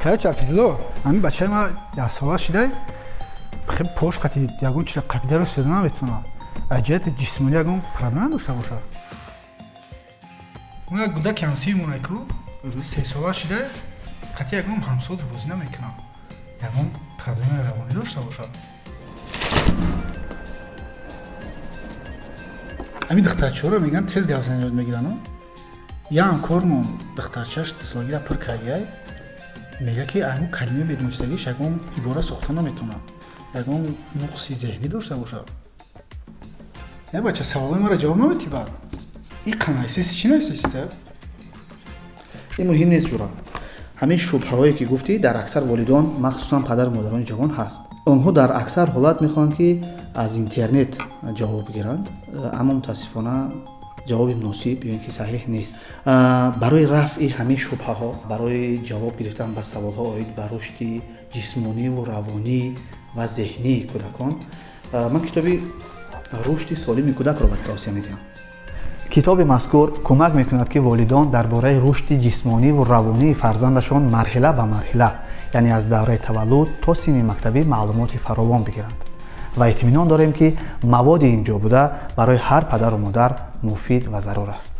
Короче, Афизло, ҳамин бачаи ма 10 сола шидай, хеле пош қати ягон чиза қапидаро сиёда наметавонад. Аз ҷиҳати ҷисмонӣ ягон проблема дошта бошад? Он як кӯдаки ҳамсои ку 3 сола шидай, қати ягон ҳамсоятро бозӣ намекунад. Ягон проблемаи равонӣ дошта бошад? Ҳамин духтарчаҳоро мегӯянд, тез гап зани ёд мегиранд. Я ҳамкормон духтарчааш 2 солагиро пур кардияй, мега, ки ягон калимаи бедонистагиш, ягон ибора сохта наметавонад. Ягон нуқси зеҳнӣ дошта бошад? Е, бача, саволои маро ҷавоб наметӣ. Баъд ин қанайсиси чӣ нависиста? Ин муҳим нест, ҷура. Ҳамин шубҳаҳое, ки гуфтӣ, дар аксар волидон, махсусан падару модарони ҷавон ҳаст. Онҳо дар аксар ҳолат мехоҳанд, ки аз интернет ҷавоб бигиранд, аммо мутаассифона ҷавоби муносиб ё ин ки саҳеҳ нест. Барои рафъи ҳамин шубҳаҳо, барои ҷавоб гирифтан ба саволҳо оид ба рушди ҷисмониву равонӣ ва зеҳнии кӯдакон, ман китоби «Рушди солими кӯдакро» ба тавсия медиҳам. Китоби мазкур кӯмак мекунад, ки волидон дар бораи рушди ҷисмониву равонии фарзандашон марҳила ба марҳила, яъне аз давраи таваллуд то синни мактабӣ, маълумоти фаровон бигиранд, ва итминон дорем, ки маводи ин ҷо буда барои ҳар падару модар муфид ва зарур аст.